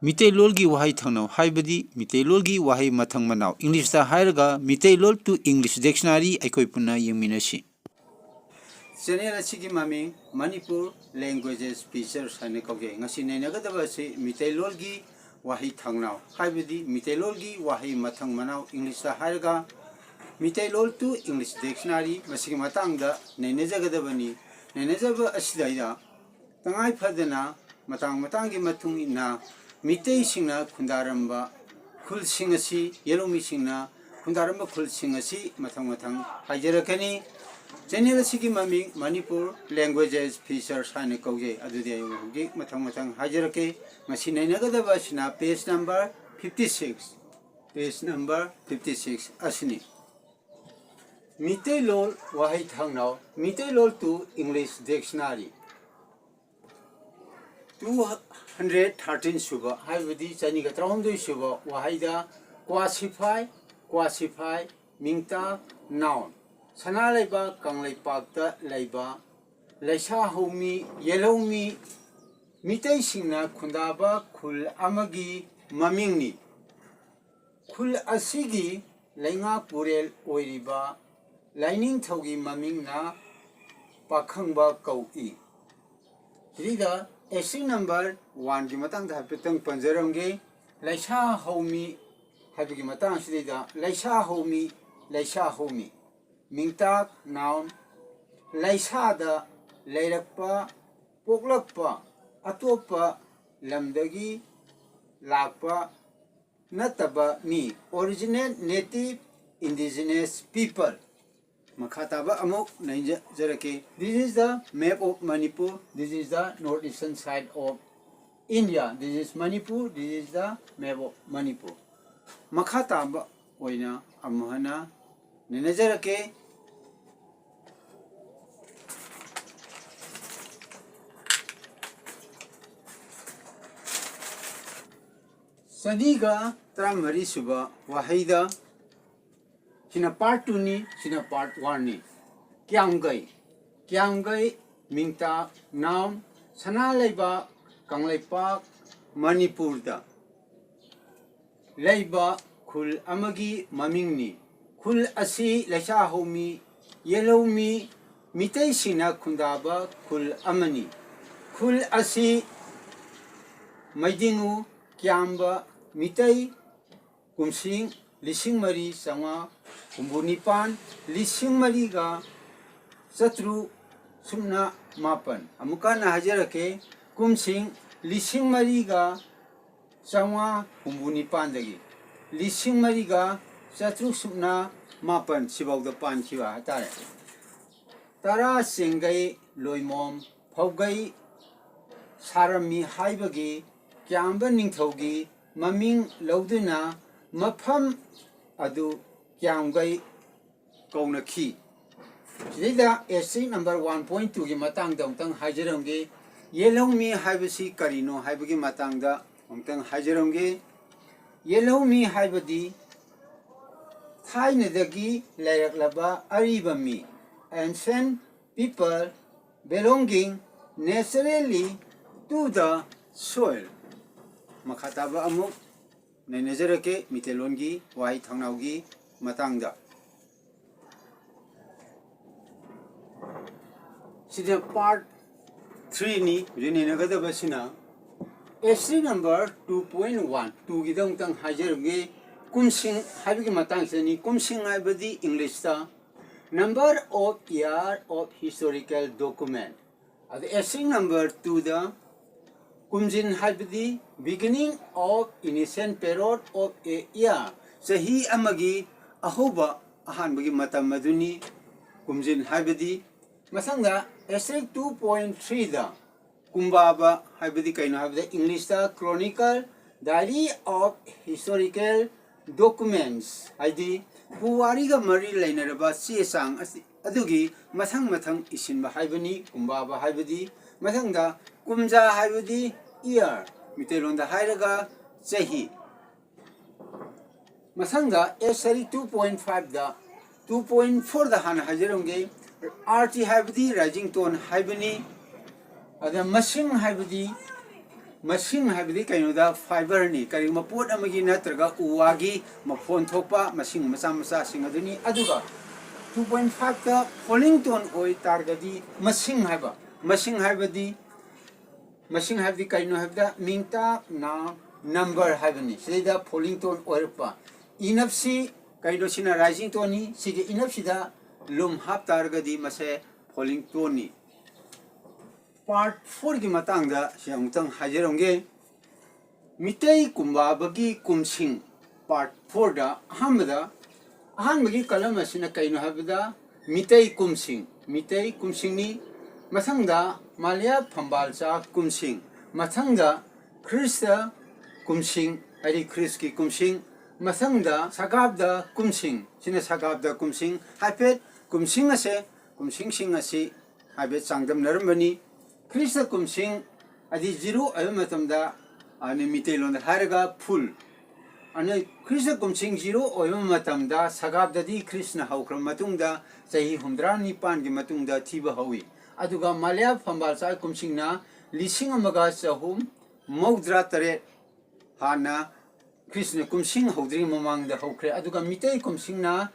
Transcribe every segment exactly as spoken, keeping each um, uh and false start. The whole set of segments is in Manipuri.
ꯃꯤꯇꯩꯂꯣꯜꯒꯤ ꯋꯥꯍꯩ ꯊꯪꯅꯧ ꯍꯥꯏꯕꯗꯤ ꯃꯤꯇꯩꯂꯣꯜꯒꯤ ꯋꯥꯍꯩ ꯃꯊꯪ ꯃꯅꯥꯎ, ꯏꯪꯂꯤꯁꯇ ꯍꯥꯏꯔꯒ ꯃꯤꯇꯩꯂꯣꯜ to English dictionary ꯑꯩꯈꯣꯏ ꯄꯨꯟꯅ ꯌꯦꯡꯃꯤꯟꯅꯁꯤ꯫ ꯆꯦꯅꯦꯜ ꯑꯁꯤꯒꯤ ꯃꯃꯤꯡ ꯃꯅꯤꯄꯨꯔ Languages Features ꯍꯥꯏꯅ ꯀꯧꯖꯩ꯫ ꯉꯁꯤ ꯅꯩꯅꯒꯗꯕ ꯑꯁꯤ ꯃꯤꯇꯩꯂꯣꯜꯒꯤ ꯋꯥꯍꯩ ꯊꯪꯅꯥꯎ ꯍꯥꯏꯕꯗꯤ ꯃꯤꯇꯩꯂꯣꯜꯒꯤ ꯋꯥꯍꯩ ꯃꯊꯪ ꯃꯅꯥꯎ, ꯏꯪꯂꯤꯁꯇ ꯍꯥꯏꯔꯒ ꯃꯤꯇꯩꯂꯣꯜ to English dictionary, ꯃꯁꯤꯒꯤ ꯃꯇꯥꯡꯗ ꯅꯩꯅꯖꯒꯗꯕꯅꯤ꯫ ꯅꯩꯅꯖꯕ ꯑꯁꯤꯗꯩꯗ ꯇꯉꯥꯏ ꯐꯗꯅ ꯃꯇꯥꯡ ꯃꯇꯥꯡꯒꯤ ꯃꯇꯨꯡ ꯏꯟꯅ ꯃꯤꯇꯩꯁꯤꯡꯅ ꯈꯨꯟꯗꯥꯔꯝꯕ ꯈꯨꯜꯁꯤꯡ ꯑꯁꯤ, ꯌꯦꯂꯧꯃꯤꯁꯤꯡꯅ ꯈꯨꯟꯗꯥꯔꯝꯕ ꯈꯨꯜꯁꯤꯡ ꯑꯁꯤ ꯃꯊꯪ ꯃꯊꯪ ꯍꯥꯏꯖꯔꯛꯀꯅꯤ꯫ ꯆꯦꯅꯦꯜ ꯑꯁꯤꯒꯤ ꯃꯃꯤꯡ ꯃꯅꯤꯄꯨꯔ Languages Features ꯍꯥꯏꯅ ꯀꯧꯖꯩ꯫ ꯑꯗꯨꯗꯤ ꯑꯩ ꯍꯧꯖꯤꯛ ꯃꯊꯪ ꯃꯊꯪ ꯍꯥꯏꯖꯔꯛꯀꯦ꯫ ꯉꯁꯤ ꯅꯩꯅꯒꯗꯕ ꯑꯁꯤꯅ page number fifty six, page number fifty six ꯑꯁꯤꯅꯤ꯫ ꯃꯤꯇꯩꯂꯣꯜ ꯋꯥꯍꯩ ꯊꯪꯅꯥꯎ, ꯃꯤꯇꯩꯂꯣꯜ to English dictionary꯫ Two hundred thirteen ꯁꯨꯕ, ꯍꯥꯏꯕꯗꯤ ꯆꯅꯤꯒ ꯇꯔꯥꯍꯨꯝꯗꯣꯏ ꯁꯨꯕ ꯋꯥꯍꯩꯗ ꯀ꯭ꯋꯥꯁꯤꯐꯥꯏ, ꯀ꯭ꯋꯥꯁꯤꯐꯥꯏ, ꯃꯤꯡꯇꯥꯛ, noun, ꯁꯅꯥ ꯂꯩꯕꯥꯛ ꯀꯪꯂꯩꯄꯥꯛꯇ ꯂꯩꯕ ꯂꯩꯁꯥ ꯍꯧꯃꯤ, ꯌꯦꯜꯍꯧꯃꯤ, ꯃꯤꯇꯩꯁꯤꯡꯅ ꯈꯨꯟꯗꯥꯕ ꯈꯨꯜ ꯑꯃꯒꯤ ꯃꯃꯤꯡꯅꯤ꯫ ꯈꯨꯜ ꯑꯁꯤꯒꯤ ꯂꯩꯉꯥꯛ ꯄꯨꯔꯦꯜ ꯑꯣꯏꯔꯤꯕ ꯂꯥꯏꯅꯤꯡꯊꯧꯒꯤ ꯃꯃꯤꯡꯅ ꯄꯥꯈꯪꯕ ꯀꯧꯏ꯫ ꯁꯤꯗꯩꯗ extract number one ꯒꯤ ꯃꯇꯥꯡꯗ ꯍꯥꯏꯐꯦꯠꯇꯪ ꯄꯟꯖꯔꯝꯒꯦ꯫ ꯂꯩꯁꯥ ꯍꯧꯃꯤ ꯍꯥꯏꯕꯒꯤ ꯃꯇꯥꯡ ꯑꯁꯤꯗꯩꯗ ꯂꯩꯁꯥ ꯍꯧꯃꯤ, ꯂꯩꯁꯥ ꯍꯧꯃꯤ꯫ ꯃꯤꯡꯇꯥꯛ, noun, ꯂꯩꯁꯥꯗ ꯂꯩꯔꯛꯄ, ꯄꯣꯛꯂꯛꯄ, ꯑꯇꯣꯞꯄ ꯂꯝꯗꯒꯤ ꯂꯥꯛꯄ ꯅꯠꯇꯕ ꯃꯤ, originate native indigenous people꯫ ꯃꯈꯥ ꯇꯥꯕ ꯑꯃꯨꯛ ꯅꯩꯅꯖꯔꯛꯀꯦ꯫ This is the map of Manipur. This is the north eastern side of India. This is Manipur. This is the map of Manipur. ꯃꯈꯥ ꯇꯥꯕ ꯑꯣꯏꯅ ꯑꯃꯨꯛ ꯍꯟꯅ ꯅꯩꯅꯖꯔꯛꯀꯦ꯫ ꯆꯅꯤꯒ ꯇꯔꯥꯃꯔꯤ ꯁꯨꯕ ꯋꯥꯍꯩꯗ, ꯁꯤꯅ part two ꯅꯤ, ꯁꯤꯅ part one ꯅꯤ꯫ ꯀ꯭ꯌꯥꯝꯒꯩ, ꯀ꯭ꯌꯥꯝꯒꯩ, ꯃꯤꯡꯇꯥꯛ, noun, ꯁꯅꯥ ꯂꯩꯕꯥꯛ ꯀꯪꯂꯩꯄꯥꯛ ꯃꯅꯤꯄꯨꯔꯗ ꯂꯩꯕ ꯈꯨꯜ ꯑꯃꯒꯤ ꯃꯃꯤꯡꯅꯤ꯫ ꯈꯨꯜ ꯑꯁꯤ ꯂꯩꯁꯥꯍꯧꯃꯤ, ꯌꯦꯜꯍꯧꯃꯤ ꯃꯤꯇꯩꯁꯤꯡꯅ ꯈꯨꯟꯗꯥꯕ ꯈꯨꯜ ꯑꯃꯅꯤ꯫ ꯈꯨꯜ ꯑꯁꯤ ꯃꯩꯗꯤꯡꯉꯨ ꯀ꯭ꯌꯥꯝꯕ ꯃꯤꯇꯩ ꯀꯨꯝꯁꯤꯡ ꯂꯤꯁꯤꯡ ꯃꯔꯤ ꯆꯥꯝꯃꯉꯥ ꯍꯨꯝꯐꯨ ꯅꯤꯄꯥꯟ, ꯂꯤꯁꯤꯡ ꯃꯔꯤꯒ ꯆꯥꯇ꯭ꯔꯨꯛ ꯁꯨꯞꯅ ꯃꯥꯄꯟ꯫ ꯑꯃꯨꯛꯀ ꯍꯟꯅ ꯍꯥꯏꯖꯔꯛꯀꯦ, ꯀꯨꯝꯁꯤꯡ ꯂꯤꯁꯤꯡ ꯃꯔꯤꯒ ꯆꯥꯝꯃꯉꯥ ꯍꯨꯝꯐꯨ ꯅꯤꯄꯥꯟꯗꯒꯤ ꯂꯤꯁꯤꯡ ꯃꯔꯤꯒ ꯆꯥꯇ꯭ꯔꯨꯛ ꯁꯨꯞꯅ ꯃꯥꯄꯟ ꯁꯤꯐꯥꯎꯗ ꯄꯥꯟꯈꯤꯕ ꯍꯥꯏꯇꯥꯔꯦ꯫ ꯇꯔꯥ ꯆꯦꯡꯒꯩ ꯂꯣꯏꯃꯣꯝ ꯐꯧꯒꯩ ꯁꯥꯔꯝꯃꯤ ꯍꯥꯏꯕꯒꯤ ꯀ꯭ꯌꯥꯝꯕ ꯅꯤꯡꯊꯧꯒꯤ ꯃꯃꯤꯡ ꯂꯧꯗꯨꯅ ꯃꯐꯝ ꯑꯗꯨ ꯀ꯭ꯌꯥꯝꯒꯩ ꯀꯧꯅꯈꯤ꯫ ꯁꯤꯗꯩꯗ ꯑꯦꯁ ꯁꯤ ꯅꯝꯕꯔ ꯋꯥꯟ ꯄꯣꯏꯟ ꯇꯨꯒꯤ ꯃꯇꯥꯡꯗ ꯑꯃꯨꯛꯇꯪ ꯍꯥꯏꯖꯔꯝꯒꯦ꯫ ꯌꯦꯜꯍꯧꯃꯤ ꯍꯥꯏꯕꯁꯤ ꯀꯔꯤꯅꯣ ꯍꯥꯏꯕꯒꯤ ꯃꯇꯥꯡꯗ ꯑꯃꯨꯛꯇꯪ ꯍꯥꯏꯖꯔꯝꯒꯦ꯫ ꯌꯦꯜꯍꯧꯃꯤ ꯍꯥꯏꯕꯗꯤ ꯊꯥꯏꯅꯗꯒꯤ ꯂꯩꯔꯛꯂꯕ ꯑꯔꯤꯕ ꯃꯤ, ancient people belonging naturally to the soil꯫ ꯃꯈꯥ ꯇꯥꯕ ꯑꯃꯨꯛ ꯅꯩꯅꯖꯔꯛꯀꯦ ꯃꯤꯇꯩꯂꯣꯟꯒꯤ ꯋꯥꯍꯩ ꯊꯧꯅꯥꯎꯒꯤ ꯃꯇꯥꯡꯗ꯫ ꯁꯤꯗ ꯄꯥꯔꯠ ꯊ꯭ꯔꯤꯅꯤ꯫ ꯍꯧꯖꯤꯛ ꯅꯩꯅꯒꯗꯕꯁꯤꯅ S C number two point one ꯇꯨꯒꯤꯗꯃꯛꯇꯪ ꯍꯥꯏꯖꯔꯝꯒꯦ꯫ ꯀꯨꯝꯁꯤꯡ ꯍꯥꯏꯕꯒꯤ ꯃꯇꯥꯡꯁꯤꯗꯅꯤ꯫ ꯀꯨꯝꯁꯤꯡ ꯍꯥꯏꯕꯗꯤ ꯏꯪꯂꯤꯁꯇ number of year of historical document꯫ ꯑꯗ ꯑꯦꯁ ꯁꯤ ꯅꯝꯕꯔ ꯇꯨꯗ ꯀꯨꯝꯖꯤꯟ ꯍꯥꯏꯕꯗꯤ beginning of initial period of a year, ꯆꯍꯤ ꯑꯃꯒꯤ ꯑꯍꯧꯕ ꯑꯍꯥꯟꯕꯒꯤ ꯃꯇꯝ ꯑꯗꯨꯅꯤ ꯀꯨꯝꯖꯤꯟ ꯍꯥꯏꯕꯗꯤ꯫ ꯃꯊꯪꯗ ꯑꯦꯁ ꯁꯤ ꯇꯨ ꯄꯣꯏꯟ ꯊ꯭ꯔꯤꯗ ꯀꯨꯝꯕꯥꯕ ꯍꯥꯏꯕꯗꯤ ꯀꯩꯅꯣ ꯍꯥꯏꯕꯗ ꯏꯪꯂꯤꯁꯇ chronicle, diary of historical documents, ꯍꯥꯏꯗꯤ ꯄꯨꯋꯥꯔꯤꯒ ꯃꯔꯤ ꯂꯩꯅꯔꯕ ꯆꯦ ꯆꯥꯡ ꯑꯁꯤ, ꯑꯗꯨꯒꯤ ꯃꯊꯪ ꯃꯊꯪ ꯏꯁꯤꯟꯕ ꯍꯥꯏꯕꯅꯤ ꯀꯨꯝꯕꯥꯕ ꯍꯥꯏꯕꯗꯤ꯫ ꯃꯊꯪꯗ ꯀꯨꯝꯖꯥ ꯍꯥꯏꯕꯗꯤ year, ꯃꯤꯇꯩꯂꯣꯟꯗ ꯍꯥꯏꯔꯒ ꯆꯍꯤ꯫ ꯃꯊꯪꯗ ꯑꯦꯁ ꯁꯤ ꯇꯨ ꯄꯣꯏꯟ ꯐꯥꯏꯚꯗ, ꯇꯨ ꯄꯣꯏꯟ ꯐꯣꯔꯗ ꯍꯥꯟꯅ ꯍꯥꯏꯖꯔꯝꯒꯦ꯫ ꯑꯥꯔ ꯇꯤ ꯍꯥꯏꯕꯗꯤ rising tone ꯍꯥꯏꯕꯅꯤ꯫ ꯑꯗ ꯃꯁꯤꯡ ꯍꯥꯏꯕꯗꯤ ꯃꯁꯤꯡ ꯍꯥꯏꯕꯗꯤ ꯀꯩꯅꯣꯗ fiberꯅꯤ, ꯀꯔꯤꯒꯨꯝꯕ ꯄꯣꯠ ꯑꯃꯒꯤ ꯅꯠꯇ꯭ꯔꯒ ꯎ ꯋꯥꯒꯤ ꯃꯐꯣꯟ ꯊꯣꯛꯄ ꯃꯁꯤꯡ ꯃꯆꯥ ꯃꯆꯥꯁꯤꯡ ꯑꯗꯨꯅꯤ꯫ ꯑꯗꯨꯒ two point fiveꯇ falling tone ꯑꯣꯏ ꯇꯥꯔꯒꯗꯤ ꯃꯁꯤꯡ ꯍꯥꯏꯕ, ꯃꯁꯤꯡ ꯍꯥꯏꯕꯗꯤ, ꯃꯁꯤꯡ ꯍꯥꯏꯕꯗꯤ ꯀꯔꯤꯅꯣ ꯍꯥꯏꯕꯗ ꯃꯤꯡꯇꯥꯛ noun number ꯍꯥꯏꯕꯅꯤ꯫ ꯁꯤꯗꯩꯗ falling tone ꯑꯣꯏꯔꯛꯄ enupꯁꯤ ꯀꯩꯅꯣ, ꯁꯤꯅ rising toneꯅꯤ꯫ ꯁꯤꯒꯤ enupꯁꯤꯗ ꯂꯨꯝ ꯍꯥꯞ ꯇꯥꯔꯒꯗꯤ ꯃꯁꯦ falling toneꯅꯤ꯫ Part fourꯒꯤ ꯃꯇꯥꯡꯗ ꯁꯤ ꯑꯃꯨꯛꯇꯪ ꯍꯥꯏꯖꯔꯝꯒꯦ꯫ ꯃꯤꯇꯩ ꯀꯨꯝꯕꯥꯕꯒꯤ ꯀꯨꯝꯁꯤꯡ, part fourꯗ ꯑꯍꯥꯟꯕꯗ, ꯑꯍꯥꯟꯕꯒꯤ column ꯑꯁꯤꯅ ꯀꯩꯅꯣ ꯍꯥꯏꯕꯗ ꯃꯤꯇꯩ ꯀꯨꯝꯁꯤꯡ, ꯃꯤꯇꯩ ꯀꯨꯝꯁꯤꯡꯅꯤ꯫ ꯃꯊꯪꯗ ꯃꯥꯂꯦ ꯐꯝꯕꯥꯜꯆꯥ ꯀꯨꯝꯁꯤꯡ, ꯃꯊꯪꯗ ꯈ꯭ꯔꯤꯁꯇ ꯀꯨꯝꯁꯤꯡ, ꯍꯥꯏꯗꯤ ꯈ꯭ꯔꯤꯁꯀꯤ ꯀꯨꯝꯁꯤꯡ, ꯃꯊꯪꯗ ꯁꯒꯥꯕꯗ ꯀꯨꯝꯁꯤꯡ, ꯁꯤꯅ ꯁꯒꯥꯕꯗ ꯀꯨꯝꯁꯤꯡ꯫ ꯍꯥꯏꯐꯦꯠ ꯀꯨꯝꯁꯤꯡ ꯑꯁꯦ, ꯀꯨꯝꯁꯤꯡꯁꯤꯡ ꯑꯁꯤ ꯍꯥꯏꯐꯦꯠ ꯆꯥꯡꯗꯝꯅꯔꯝꯕꯅꯤ꯫ ꯈ꯭ꯔꯤꯁꯇ ꯀꯨꯝꯁꯤꯡ ꯑꯗꯤ zero ꯑꯣꯏꯕ ꯃꯇꯝꯗ, ꯑꯅꯤ ꯃꯤꯇꯩꯂꯣꯟꯗ ꯍꯥꯏꯔꯒ full꯫ ꯑꯅ ꯈ꯭ꯔꯤꯁꯇ ꯀꯨꯝꯁꯤꯡ zero ꯑꯣꯏꯕ ꯃꯇꯝꯗ ꯁꯒꯥꯕꯗꯗꯤ ꯈ꯭ꯔꯤꯁꯅ ꯍꯧꯈ꯭ꯔꯕ ꯃꯇꯨꯡꯗ ꯆꯍꯤ ꯍꯨꯝꯗ꯭ꯔꯥ ꯅꯤꯄꯥꯟꯒꯤ ꯃꯇꯨꯡꯗ ꯊꯤꯕ ꯍꯧꯏ꯫ ꯑꯗꯨꯒ ꯃꯥꯂꯦ ꯐꯝꯕꯥꯜꯆꯥ ꯀꯨꯝꯁꯤꯡꯅ ꯂꯤꯁꯤꯡ ꯑꯃꯒ ꯆꯍꯨꯝ ꯃꯧꯗ꯭ꯔꯥ ꯇꯔꯦꯠ ꯍꯥꯟꯅ ꯈ꯭ꯔꯤꯁꯅ ꯀꯨꯝꯁꯤꯡ ꯍꯧꯗ꯭ꯔꯤꯉꯩ ꯃꯃꯥꯡꯗ ꯍꯧꯈ꯭ꯔꯦ꯫ ꯑꯗꯨꯒ ꯃꯤꯇꯩ ꯀꯨꯝꯁꯤꯡꯅ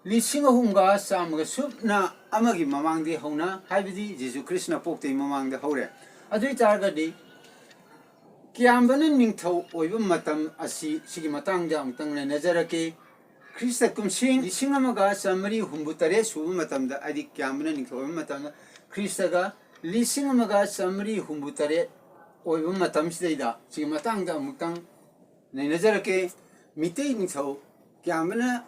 ꯂꯤꯁꯤꯡ ꯑꯍꯨꯝꯒ ꯆꯥꯝꯃꯒ ꯁꯨꯞꯅ ꯑꯃꯒꯤ ꯃꯃꯥꯡꯗꯒꯤ ꯍꯧꯅ, ꯍꯥꯏꯕꯗꯤ ꯖꯤꯁꯨ ꯈ꯭ꯔꯤꯁꯅ ꯄꯣꯛꯇ꯭ꯔꯤꯉꯩ ꯃꯃꯥꯡꯗ ꯍꯧꯔꯦ꯫ ꯑꯗꯨ ꯑꯣꯏ ꯇꯥꯔꯒꯗꯤ ꯀꯤꯌꯥꯝꯕꯅ ꯅꯤꯡꯊꯧ ꯑꯣꯏꯕ ꯃꯇꯝ ꯑꯁꯤ, ꯁꯤꯒꯤ ꯃꯇꯥꯡꯗ ꯑꯃꯨꯛꯇꯪ ꯅꯩꯅꯖꯔꯛꯀꯦ꯫ ꯈ꯭ꯔꯤꯁꯇ ꯀꯨꯝꯁꯤꯡ ꯂꯤꯁꯤꯡ ꯑꯃꯒ ꯆꯥꯃꯔꯤ ꯍꯨꯝꯐꯨ ꯇꯔꯦꯠ ꯁꯨꯕ ꯃꯇꯝꯗ, ꯍꯥꯏꯗꯤ ꯀꯤꯌꯥꯝꯕꯅ ꯅꯤꯡꯊꯧ ꯑꯣꯏꯕ ꯃꯇꯝꯗ, ꯈ꯭ꯔꯤꯁꯇꯒ ꯂꯤꯁꯤꯡ ꯑꯃꯒ ꯆꯥꯃꯔꯤ ꯍꯨꯝꯐꯨ ꯇꯔꯦꯠ ꯑꯣꯏꯕ ꯃꯇꯝꯁꯤꯗꯩꯗ, ꯁꯤꯒꯤ ꯃꯇꯥꯡꯗ ꯑꯃꯨꯛꯇꯪ ꯅꯩꯅꯖꯔꯛꯀꯦ꯫ ꯃꯤꯇꯩ ꯅꯤꯡꯊꯧ ꯀꯤꯌꯥꯝꯕꯅ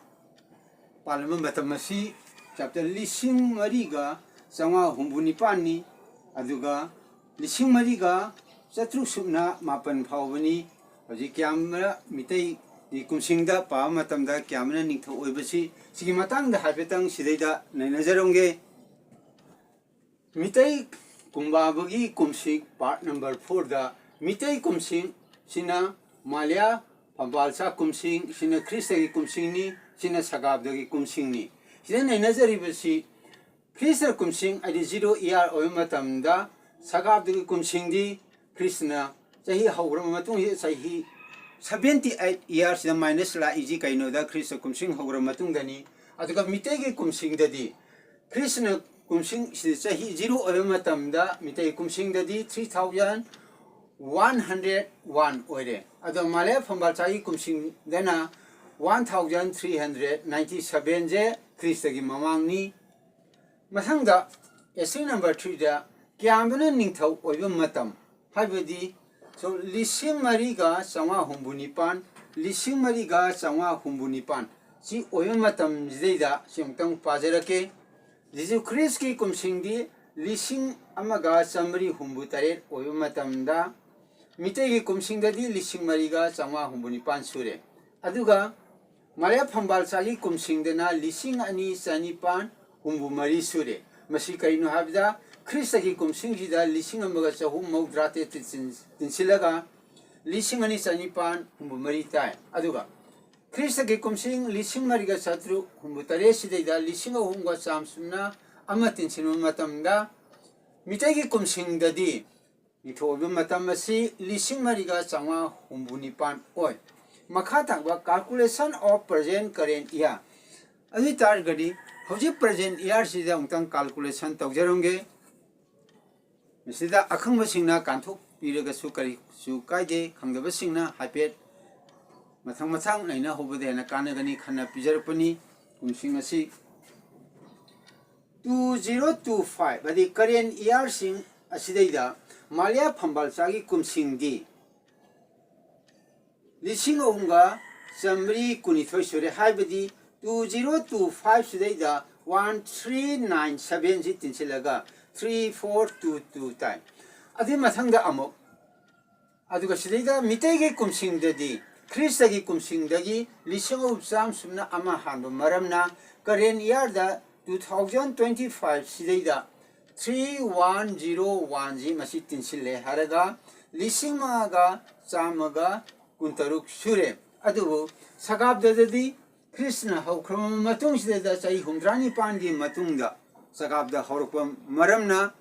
ꯄꯥꯜꯂꯝꯕ ꯃꯇꯝ ꯑꯁꯤ ꯆꯞꯇ ꯂꯤꯁꯤꯡ ꯃꯔꯤꯒ ꯆꯥꯝꯃꯉꯥ ꯍꯨꯝꯐꯨ ꯅꯤꯄꯥꯟꯅꯤ꯫ ꯑꯗꯨꯒ ꯂꯤꯁꯤꯡ ꯃꯔꯤꯒ ꯆꯥꯇ꯭ꯔꯨꯛ ꯁꯨꯞꯅ ꯃꯥꯄꯟ ꯐꯥꯎꯕꯅꯤ꯫ ꯍꯧꯖꯤꯛ ꯀꯤꯌꯥꯝꯕꯅ ꯃꯤꯇꯩꯒꯤ ꯀꯨꯝꯁꯤꯡꯗ ꯄꯥꯕ ꯃꯇꯝꯗ ꯀꯤꯌꯥꯝꯕꯅ ꯅꯤꯡꯊꯧ ꯑꯣꯏꯕꯁꯤ, ꯁꯤꯒꯤ ꯃꯇꯥꯡꯗ ꯍꯥꯏꯐꯦꯠꯇꯪ ꯁꯤꯗꯩꯗ ꯅꯩꯅꯖꯔꯝꯒꯦ꯫ ꯃꯤꯇꯩ ꯀꯨꯝꯕꯥꯕꯒꯤ ꯀꯨꯝꯁꯤꯡ part number fourꯗ, ꯃꯤꯇꯩ ꯀꯨꯝꯁꯤꯡ ꯁꯤꯅ ꯃꯥꯂꯦ ꯐꯝꯕꯥꯜꯆꯥ ꯀꯨꯝꯁꯤꯡ, ꯁꯤꯅ ꯈ꯭ꯔꯤꯁꯇꯒꯤ ꯀꯨꯝꯁꯤꯡꯅꯤ, ꯁꯤꯅ ꯁꯒꯥꯕꯗꯒꯤ ꯀꯨꯝꯁꯤꯡꯅꯤ꯫ ꯁꯤꯗ ꯅꯩꯅꯖꯔꯤꯕꯁꯤ ꯈ꯭ꯔꯤꯁꯇ ꯀꯨꯝꯁꯤꯡ, ꯍꯥꯏꯗꯤ zero year ꯑꯣꯏꯕ ꯃꯇꯝꯗ ꯁꯒꯥꯕꯗꯒꯤ ꯀꯨꯝꯁꯤꯡꯗꯤ ꯈ꯭ꯔꯤꯁꯇꯅ ꯆꯍꯤ ꯍꯧꯈ꯭ꯔꯕ ꯃꯇꯨꯡꯁꯤꯗ ꯆꯍꯤ seventy eight yearsꯁꯤꯗ minus ꯂꯥꯛꯏꯁꯤ ꯀꯩꯅꯣꯗ ꯈ꯭ꯔꯤꯁꯇ ꯀꯨꯝꯁꯤꯡ ꯍꯧꯈ꯭ꯔꯕ ꯃꯇꯨꯡꯗꯅꯤ꯫ ꯑꯗꯨꯒ ꯃꯤꯇꯩꯒꯤ ꯀꯨꯝꯁꯤꯡꯗꯗꯤ ꯈ꯭ꯔꯤꯁꯇꯅ ꯀꯨꯝꯁꯤꯡꯁꯤꯗ ꯆꯍꯤ zero ꯑꯣꯏꯕ ꯃꯇꯝꯗ Meitei ꯀꯨꯝꯁꯤꯡꯗꯗꯤ three thousand one hundred one ꯑꯣꯏꯔꯦ꯫ ꯑꯗꯣ ꯃꯥꯂꯦ ꯐꯝꯕꯥꯜꯆꯥꯒꯤ ꯀꯨꯝꯁꯤꯡꯗꯅ one thousand three hundred ninety sevenꯁꯦ ꯈ꯭ꯔꯤꯁꯇꯒꯤ ꯃꯃꯥꯡꯅꯤ꯫ ꯃꯊꯪꯗ ꯑꯦꯁꯇ꯭ꯔꯤꯛ number threeꯗ ꯀꯌꯥꯝꯕꯅ ꯅꯤꯡꯊꯧ ꯑꯣꯏꯕ ꯃꯇꯝ, ꯍꯥꯏꯕꯗꯤ ꯁꯣ ꯂꯤꯁꯤꯡ ꯃꯔꯤꯒ ꯆꯥꯝꯃꯉꯥ ꯍꯨꯝꯐꯨ ꯅꯤꯄꯥꯟ, ꯂꯤꯁꯤꯡ ꯃꯔꯤꯒ ꯆꯥꯝꯃꯉꯥ ꯍꯨꯝꯐꯨ ꯅꯤꯄꯥꯟ ꯁꯤ ꯑꯣꯏꯕ ꯃꯇꯝꯁꯤꯗꯩꯗ ꯁꯤ ꯑꯃꯨꯛꯇꯪ ꯄꯥꯖꯔꯛꯀꯦ꯫ ꯖꯤꯁꯨ ꯈ꯭ꯔꯤꯁꯀꯤ ꯀꯨꯝꯁꯤꯡꯗꯤ ꯂꯤꯁꯤꯡ ꯑꯃꯒ ꯆꯥꯝꯃꯔꯤ ꯍꯨꯝꯐꯨ ꯇꯔꯦꯠ ꯑꯣꯏꯕ ꯃꯇꯝꯗ ꯃꯤꯇꯩꯒꯤ ꯀꯨꯝꯁꯤꯡꯗꯗꯤ ꯂꯤꯁꯤꯡ ꯃꯔꯤꯒ ꯆꯥꯝꯃꯉꯥ ꯍꯨꯝꯐꯨ ꯅꯤꯄꯥꯟ ꯁꯨꯔꯦ꯫ ꯑꯗꯨꯒ ꯃꯥꯂꯦ ꯐꯝꯕꯥꯜꯆꯥꯒꯤ ꯀꯨꯝꯁꯤꯡꯗꯅ ꯂꯤꯁꯤꯡ ꯑꯅꯤ ꯆꯅꯤꯄꯥꯟ ꯍꯨꯝꯐꯨ ꯃꯔꯤ ꯁꯨꯔꯦ꯫ ꯃꯁꯤ ꯀꯔꯤꯅꯣ ꯍꯥꯏꯕꯗ ꯈ꯭ꯔꯤꯁꯇꯒꯤ ꯀꯨꯝꯁꯤꯡꯁꯤꯗ ꯂꯤꯁꯤꯡ ꯑꯃꯒ ꯆꯍꯨꯝ ꯃꯧꯗ꯭ꯔꯥ ꯇꯔꯦꯠ ꯇꯤꯟꯁꯤꯟ-, ꯇꯤꯟꯁꯤꯜꯂꯒ ꯂꯤꯁꯤꯡ ꯑꯅꯤ ꯆꯅꯤꯄꯥꯟ ꯍꯨꯝꯐꯨ ꯃꯔꯤ ꯇꯥꯏ꯫ ꯑꯗꯨꯒ ꯈ꯭ꯔꯤꯁꯇꯒꯤ ꯀꯨꯝꯁꯤꯡ ꯂꯤꯁꯤꯡ ꯃꯔꯤꯒ ꯆꯥꯇ꯭ꯔꯨꯛ ꯍꯨꯝꯐꯨ ꯇꯔꯦꯠ ꯁꯤꯗꯩꯗ ꯂꯤꯁꯤꯡ ꯑꯍꯨꯝꯒ ꯆꯥꯝꯃ ꯁꯨꯞꯅ ꯑꯃ ꯇꯤꯟꯁꯤꯟꯕ ꯃꯇꯝꯗ ꯃꯤꯇꯩꯒꯤ ꯀꯨꯝꯁꯤꯡꯗꯗꯤ ꯅꯤꯡꯊꯧ ꯑꯣꯏꯕ ꯃꯇꯝ ꯑꯁꯤ ꯂꯤꯁꯤꯡ ꯃꯔꯤꯒ ꯆꯥꯝꯃꯉꯥ ꯍꯨꯝꯐꯨ ꯅꯤꯄꯥꯟ ꯑꯣꯏ꯫ ꯃꯈꯥ ꯇꯥꯕ calculation of present current year ꯑꯗꯨ ꯑꯣꯏ ꯇꯥꯔꯒꯗꯤ ꯍꯧꯖꯤꯛ present yearꯁꯤꯗ ꯑꯃꯨꯛꯇꯪ calculation ꯇꯧꯖꯔꯝꯒꯦ꯫ ꯃꯁꯤꯗ ꯑꯈꯪꯕꯁꯤꯡꯅ ꯀꯥꯟꯊꯣꯛꯄꯤꯔꯒꯁꯨ ꯀꯔꯤꯁꯨ ꯀꯥꯏꯗꯦ, ꯈꯪꯗꯕꯁꯤꯡꯅ ꯍꯥꯏꯐꯦꯠ ꯃꯊꯪ ꯃꯊꯪ ꯅꯩꯅꯍꯧꯕꯗ ꯍꯦꯟꯅ ꯀꯥꯟꯅꯒꯅꯤ ꯈꯟꯅ ꯄꯤꯖꯔꯛꯄꯅꯤ꯫ ꯀꯨꯝꯁꯤꯡ ꯑꯁꯤ two zero two five ꯍꯥꯏꯗꯤ current yearꯁꯤꯡ ꯑꯁꯤꯗꯩꯗ ꯃꯥꯂꯦ ꯐꯝꯕꯥꯜꯆꯥꯒꯤ ꯀꯨꯝꯁꯤꯡꯗꯤ ꯂꯤꯁꯤꯡ ꯑꯍꯨꯝꯒ ꯆꯥꯝꯃꯔꯤ ꯀꯨꯟꯅꯤꯊꯣꯏ ꯁꯨꯔꯦ, ꯍꯥꯏꯕꯗꯤ two zero two five ꯁꯤꯗꯩꯗ one three nine sevenꯁꯤ ꯇꯤꯟꯁꯤꯜꯂꯒ three four two two ꯇꯥꯏ꯫ ꯑꯗꯨꯒꯤ ꯃꯊꯪꯗ ꯑꯃꯨꯛ, ꯑꯗꯨꯒ ꯁꯤꯗꯩꯗ ꯃꯤꯇꯩꯒꯤ ꯀꯨꯝꯁꯤꯡꯗꯗꯤ ꯈ꯭ꯔꯤꯁꯇꯒꯤ ꯀꯨꯝꯁꯤꯡꯗꯒꯤ ꯂꯤꯁꯤꯡ ꯑꯍꯨꯝ ꯆꯥꯝꯃ ꯁꯨꯞꯅ ꯑꯃ ꯍꯥꯟꯕ ꯃꯔꯝꯅ current yearꯗ two thousand twenty five ꯁꯤꯗꯩꯗ three one zero oneꯁꯤ ꯃꯁꯤ ꯇꯤꯟꯁꯤꯜꯂꯦ ꯍꯥꯏꯔꯒ ꯂꯤꯁꯤꯡ ꯃꯉꯥꯒ ꯆꯥꯝꯃꯒ ꯀꯨꯟꯇꯔꯨꯛ ꯁꯨꯔꯦ꯫ ꯑꯗꯨꯕꯨ ꯁꯒꯥꯕꯗꯗꯤ ꯈ꯭ꯔꯤꯁꯅ ꯍꯧꯈ꯭ꯔꯕ ꯃꯇꯨꯡꯁꯤꯗ ꯆꯍꯤ ꯍꯨꯝꯗ꯭ꯔꯥ ꯅꯤꯄꯥꯟꯒꯤ ꯃꯇꯨꯡꯗ ꯁꯒꯥꯕꯗ ꯍꯧꯔꯛꯄ ꯃꯔꯝꯅ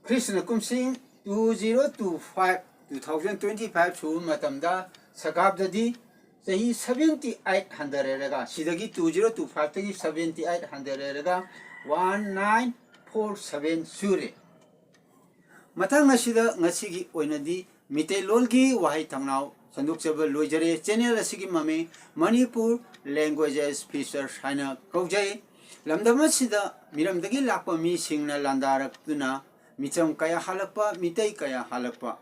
ꯈ꯭ꯔꯤꯁꯅ ꯀꯨꯝꯁꯤꯡ Two zero two five, two thousand twenty five ꯁꯨꯕ ꯃꯇꯝꯗ ꯁꯒꯥꯞꯇꯗꯤ ꯆꯍꯤ seventy eight ꯍꯟꯊꯔꯦꯔꯒ, ꯁꯤꯗꯒꯤ two zero two five ꯇꯒꯤ seventy eight ꯍꯟꯊꯔꯦꯔꯒ one nine four seven ꯁꯨꯔꯦ꯫ ꯃꯊꯪ ꯑꯁꯤꯗ ꯉꯁꯤꯒꯤ ꯑꯣꯏꯅꯗꯤ ꯃꯤꯇꯩꯂꯣꯟꯒꯤ ꯋꯥꯍꯩ ꯊꯧꯅꯥꯎ ꯁꯟꯗꯣꯛꯆꯕ ꯂꯣꯏꯖꯔꯦ꯫ ꯆꯦꯅꯦꯜ ꯑꯁꯤꯒꯤ ꯃꯃꯤꯡ ꯃꯅꯤꯄꯨꯔ ꯂꯦꯡꯒ꯭ꯋꯦꯖꯦꯁ ꯐꯤꯆꯔꯁ ꯍꯥꯏꯅ ꯀꯧꯖꯩ꯫ ꯂꯝꯗꯝ ꯑꯁꯤꯗ ꯃꯤꯔꯝꯗꯒꯤ ꯂꯥꯛꯄ ꯃꯤꯁꯤꯡꯅ ꯂꯥꯟꯗꯥꯔꯛꯇꯨꯅ ꯃꯤꯆꯝ ꯀꯌꯥ ꯍꯜꯂꯛꯄ, ꯃꯤꯇꯩ ꯀꯌꯥ ꯍꯜꯂꯛꯄ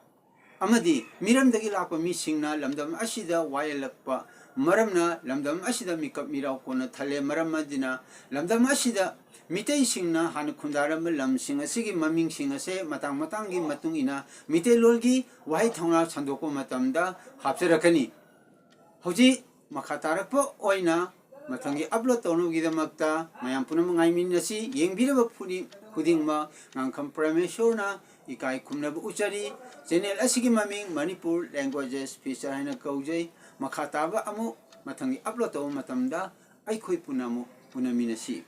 ꯑꯃꯗꯤ ꯃꯤꯔꯝꯗꯒꯤ ꯂꯥꯛꯄ ꯃꯤꯁꯤꯡꯅ ꯂꯝꯗꯝ ꯑꯁꯤꯗ ꯋꯥꯌꯦꯜꯂꯛꯄ ꯃꯔꯝꯅ ꯂꯝꯗꯝ ꯑꯁꯤꯗ ꯃꯤꯀꯞ ꯃꯤꯔꯥꯎ ꯀꯣꯟꯅ ꯊꯜꯂꯦ꯫ ꯃꯔꯝ ꯑꯗꯨꯅ ꯂꯝꯗꯝ ꯑꯁꯤꯗ ꯃꯤꯇꯩꯁꯤꯡꯅ ꯍꯥꯟꯅ ꯈꯨꯟꯗꯥꯔꯝꯕ ꯂꯝꯁꯤꯡ ꯑꯁꯤꯒꯤ ꯃꯃꯤꯡꯁꯤꯡ ꯑꯁꯦ ꯃꯇꯥꯡ ꯃꯇꯥꯡꯒꯤ ꯃꯇꯨꯡ ꯏꯟꯅ ꯃꯤꯇꯩꯂꯣꯟꯒꯤ ꯋꯥꯍꯩ ꯊꯧꯅꯥ ꯁꯟꯗꯣꯛꯄ ꯃꯇꯝꯗ ꯍꯥꯞꯆꯔꯛꯀꯅꯤ꯫ ꯍꯧꯖꯤꯛ ꯃꯈꯥ ꯇꯥꯔꯛꯄ ꯑꯣꯏꯅ ꯃꯊꯪꯒꯤ ꯑꯞꯂꯣꯗ ꯇꯧꯅꯕꯒꯤꯗꯃꯛꯇ ꯃꯌꯥꯝ ꯄꯨꯝꯅꯃꯛ ꯉꯥꯏꯃꯤꯟꯅꯁꯤ꯫ ꯌꯦꯡꯕꯤꯔꯕ ꯈꯨꯗꯤꯡ-, ꯈꯨꯗꯤꯡꯃꯛ ꯉꯥꯡꯈꯝ ꯄ꯭ꯔꯃꯦꯁꯣꯔꯅ ꯏꯀꯥꯏ ꯈꯨꯝꯅꯕ ꯎꯠꯆꯔꯤ꯫ ꯆꯦꯅꯦꯜ ꯑꯁꯤꯒꯤ ꯃꯃꯤꯡ ꯃꯅꯤꯄꯨꯔ ꯂꯦꯡꯒ꯭ꯋꯦꯖꯦꯁ ꯐꯤꯆꯔ ꯍꯥꯏꯅ ꯀꯧꯖꯩ꯫ ꯃꯈꯥ ꯇꯥꯕ ꯑꯃꯨꯛ ꯃꯊꯪꯒꯤ ꯑꯞꯂꯣꯗ ꯇꯧꯕ ꯃꯇꯝꯗ ꯑꯩꯈꯣꯏ ꯄꯨꯟꯅ ꯑꯃꯨꯛ ꯎꯅꯃꯤꯟꯅꯁꯤ꯫